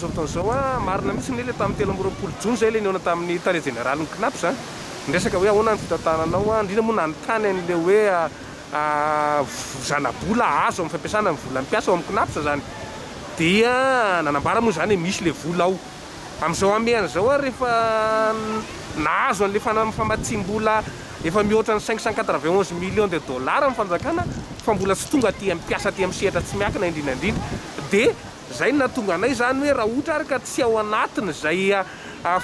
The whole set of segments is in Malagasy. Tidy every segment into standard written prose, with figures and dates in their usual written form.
amin'izao fotoana izao, marina mihitsy ny le tamin'ny 23 jona izay le nihaona tamin'ny tale jeneralin'ny Cnaps, niresaka hoe ahoana ny fitantananao, indrindra moa nanontany an'ilay hoe zana-bola azo amin'ny fampiasana ny volan'ny mpiasa ao amin'ny Cnaps izany, dia nanambara moa izany hoe misy ilay vola ao. Amin'izao hamehana izao ary rehefa nahazo an'ilay famatsiam-bola efa mihoatra ny 591 millions de dollars ny fanjakana fa mbola tsy tonga aty amin'ny mpiasa aty amin'ny sehatra tsy miankina indrindra indrindra dia izay no nahatonga anay izany hoe raha ohatra ary ka tsy ao anatin'izay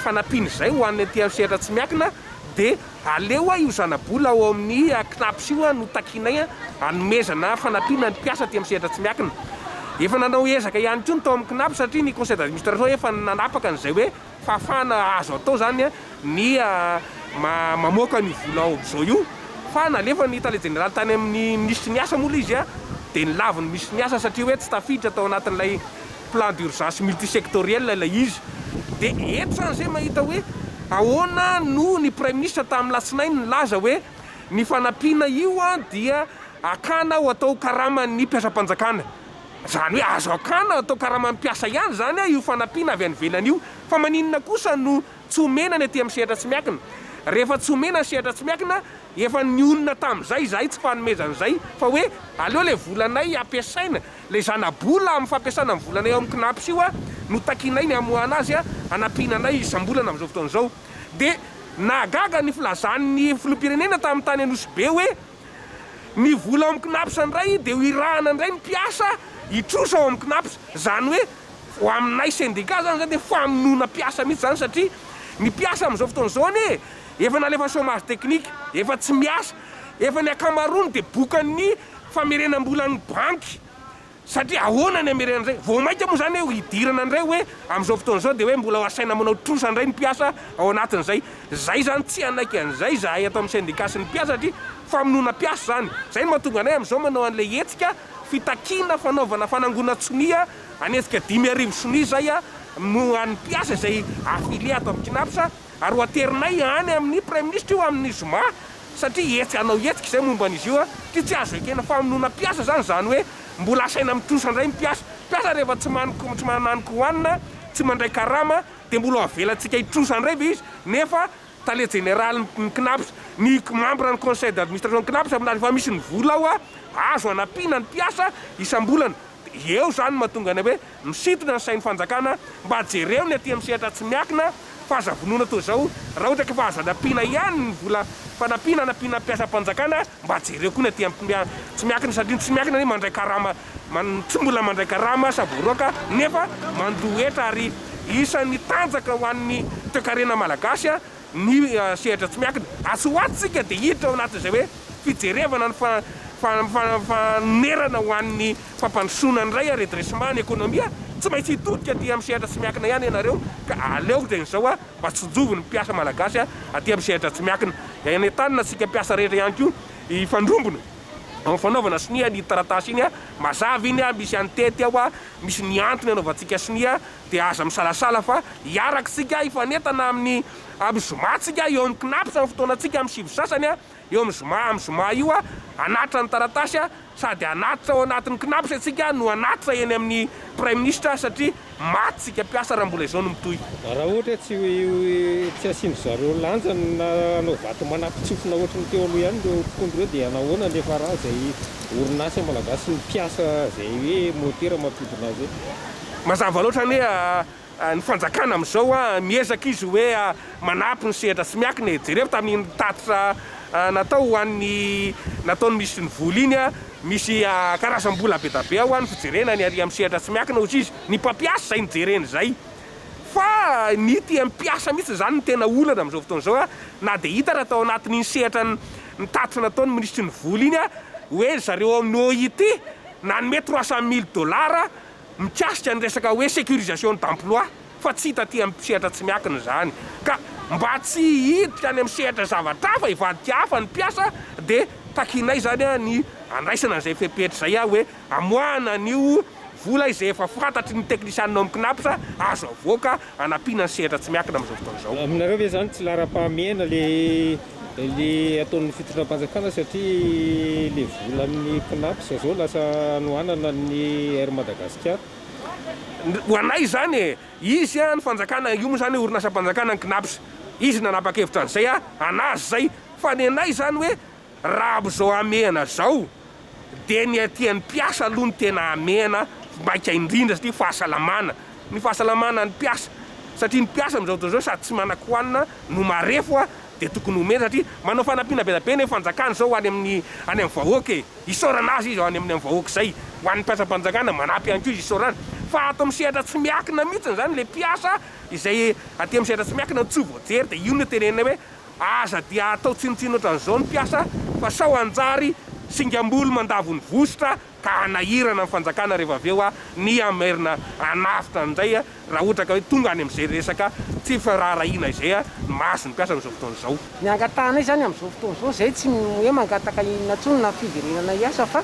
fanampiana izay ho an'ny aty amin'ny sehatra tsy miankina dia Aleo io zana-bola ao amin'ny Cnaps io no takianay hanomezana fanampiana ny mpiasa aty amin'ny sehatra tsy miankina. Efa nanao ezaka ihany koa ny tao amin'ny Cnaps satria ny conseil d'administration efa nanapaka an'izay hoe fahafahana azo atao izany ny mamoaka an'io vola ao amin'izao io fa nalefan'ny tale jeneraly tany amin'ny minisitry ny asa moa ilay izy dia nilavin'ny minisitry ny asa satria hoe tsy tafiditra tao anatin'ilay plan d'urgence multisectoriel ilay izy. Dia eto izany izay mahita hoe ahoana no ny Praiminisitra tamin'ny latsinainy nilaza hoe ny fanampiana io dia hakana ho atao karaman'ny mpiasam-panjakana. Izany hoe azo hakana atao karaman'ny mpiasa ihany izany io fanampiana avy any ivelany io. Fa maninona kosa no tsy omena ny aty amin'ny sehatra tsy miankina? Rehefa tsy omena ny sehatra tsy miankina, efa nionona tamin'izay izahay tsy fanomezana izay fa hoe aleo ilay volanay ampiasaina Ilay zana-bola amin'ny fampiasana ny volanay ao amin'ny Cnaps io no takianay ny hamoahana azy hanampiana anay isam-bolana amin'izao fotoana izao. Dia nahagaga ny filazan'ny filoham-pirenena tamin'ny tany Anosibe hoe ny vola ao amin'ny Cnaps indray dia ho irahana indray ny mpiasa hitrosa ao amin'ny Cnaps. Izany hoe ho aminay sendika izany izany dia famonoana mpiasa mihitsy izany satria ny mpiasa amin'izao fotoana izao anie efa nalefa chômage technique, efa tsy miasa, efa ny ankamaroany dia bokan'ny famerenam-bolan'ny banky satria ahoana ny hamerenana indray? Vao mainka moa izany hoe hidirana indray hoe amin'izao fotoana izao dia hoe mbola ho asaina manao trosa indray ny mpiasa ao anatin'izay. Izay izany tsy hanaiky an'izay izahay ato amin'ny sendika sy ny mpiasa satria famonoana mpiasa izany. Izay no mahatonga anay amin'izao manao an'ilay hetsika fitakiana fanaovana fanangonan-tsonia hanetsika 5000 sonia izay no an'ny mpiasa izay affilié ato amin'ny Cnaps ary ho aterinay any amin'ny Praiminisitra io amin'ny zoma satria hetsika hanao hetsika izay momba an'izy io ty tsy azo ekena famonoana mpiasa zany izany hoe mbola asaina mitrosa indray ny mpiasa mpiasa rehefa tsy man tsy mananko hohanina tsy mandray karama dia mbola ho avelantsika hitrosa indray ve izy nefa tale jeneraly ny Cnaps ny membre ny conseil d'administration ny Cnaps milaza efa misy ny vola ao azo hanampiana ny mpiasa isam-bolana Eo izany no mahatonga anay hoe misintona ny sain'ny fanjakana mba jereo ny aty amin'ny sehatra tsy miankina fa aza vonoina toa izao raha ohatra ka efa azo anampiana ihany ny vola fanampiana anampiana mpiasam-panjakana mba jereo koa ny aty amin'ny tsy miankina satria ny tsy miankina anie mandray karama tsy mbola mandray karama sa voaroaka nefa mandoa hetra ary isan'ny tanjaka ho an'ny toekarena malagasy ny sehatra tsy miankina. Atsy ho atsy isika dia hiditra ao anatin'izay hoe fijerevana ny fanonerana ho an'ny fampandrosoana indray, redressement ny ekonomia. Tsy maintsy hitodika aty amin'ny sehatra tsy miankina ihany ianareo ka aleoko dia izao mba tsinjovy ny mpiasa malagasy aty amin'ny sehatra tsy miankina. Entanina antsika mpiasa rehetra ihany koa hifandrombona amin'ny fanaovana sonia ny taratasy iny. Mazava iny, misy antety ao, misy ny antony anaovantsika sonia. Dia aza misalasala fa hiaraka isika hifanentana amin'ny amin'ny zoma tsika eo amin'ny Cnaps amin'ny fotoanantsika amin'ny sivy sasany eo amin'ny zoma amin'ny zoma io hanatitra ny taratasy sady hanatitra ao anatin'ny Cnaps isika no hanatitra eny amin'ny Praiminisitra satria maty isika mpiasa raha mbola izao no mitohy. Raha ohatra hoe tsy tsy asian-dry zareo lanjany na hanao vato manampin-tsofina ohatry ny teo aloha ihany ireo mpitondra ireo dia hanahoana ny FRA izay orinasa malagasy sy ny mpiasa izay hoe motera mampihodina azy eo? Mazava loatra anie ny fanjakana amin'izao, miezaka izy hoe manampy ny sehatra tsy miankina e, jereo tamin'iny tatitra natao ho an'ny nataon'ny minisitry ny vola iny, misy karazam-bola be da be ao ny fijerena ny ary amin'ny sehatra tsy miankina hozy izy, ny mpampiasa izay nojerena izay fa ny ity mpiasa mihitsy izany no tena olana amin'izao fotoana izao na dia hita raha tao anatin'iny sehatra ny tatitra nataon'ny minisitry ny vola iny hoe ry zareo ao amin'ny OIT nanome 300 mille dollars mikasika ny resaka hoe sécurisation d'emploi fa tsy hita aty amin'ny sehatra tsy miankina izany ka mba tsy hiditra any amin'ny sehatra zavatra hafa hivadika hafa ny mpiasa dia takianay izany ny handraisana an'izay fepetra izay hoe amoahana an'io vola izay efa fantatry ny teknisianina ao amin'ny Cnaps azo avoaka hanampiana ny sehatra tsy miankina amin'izao fotoana izao. Aminareo ve izany tsy laharam-pahamehana le Le ataon'ny fitondram-panjakana satria le vola amin'ny Cnaps zao lasa hanohanana ny Air Madagascar. Ho anay izany e, izy ny fanjakana, io moa izany orinasam-panjakana ny Cnaps, izy nanapa-kevitra an'izay, an'azy izay, fa ny anay izany hoe raha amin'izao hamehana izao dia ny aty an'ny mpiasa aloha no tena hamehana maika indrindra satria fahasalamana, ny fahasalamana ny mpiasa, satria ny mpiasa amin'izao fotoana izao sady tsy manan-kohanina no marefo dia tokony homena satria manao fanampiana be dia be ny fanjakana izao any amin'ny any amin'ny vahoaka e! Isaorana azy izy any amin'ny vahoaka izay, ho an'ny mpiasam-panjakana manampy ihany koa izy isaorana azy, fa ato amin'ny sehatra tsy miakina mihitsy izany ilay mpiasa izay aty amin'ny sehatra tsy miakina no tsy voajery dia io no tenenina hoe aza dia atao tsinontsinona ohatran'izao ny mpiasa fa sao hanjary singam-bolo mandavo ny vositra ka hanahirana ny fanjakana rehefa avy eo ny hamerina hanavotra indray raha ohatra ka hoe tonga any amin'izay resaka tsy firaharahiana izay ny mahazo ny mpiasa amin'izao fotoana izao. Ny angatahanay izany amin'izao fotoana izao, izay tsy hoe mangataka inona intsony na fiverenana hiasa fa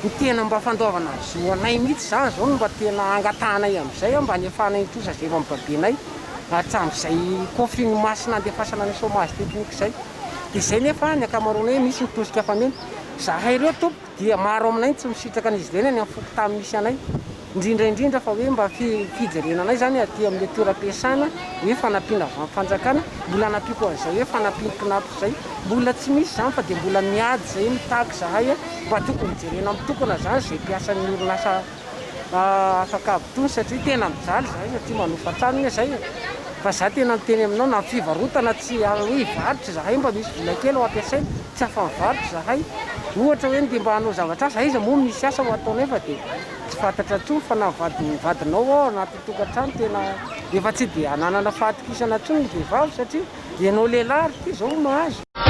ny tena mba fandoavana ny zo anay mihitsy izany izao no mba tena angatahanay amin'izay mba hanefanay ny trosa izay efa nobabenay hatramin'izay confinement sy nandefasana ny chômage technique izay. Dia izay nefa ny ankamaroanay misy ny tosika fameno. Izahay ireo tompoko. Dia maro aminay ny tsy misitraka an'izy ireny any amin'ny fokontany misy anay. Indrindra indrindra fa hoe mba fijerena anay izany aty amin'ilay toeram-piasana hoe fanampiana avy amin'ny fanjakana, mbola anampiako an'izay hoe fanampian'ny CNAPS izay. Mbola tsy misy izany fa dia mbola miady izay, mitaky izahay mba tokony hojerena mitokana izany izay mpiasan'ny orinasa afaka aby tony satria tena mijaly zahay satria manofa trano anie zay e! Fa za tena miteny aminao na fivarotana tsy hoe hivarotra zahay mba misy vola kely ho ampiasaina tsy afa mivarotra zahay ohatra hoe ndeha mba hanao zavatra asa aiza moa misy asa ho ataonay fa dia tsy fantatra intsony fa na vady vadinao ao anaty tokantrano tena efa tsy dia ananana fahatokisana intsony ny vehivavy satria ianao lehilahy ary ity zao mahazo.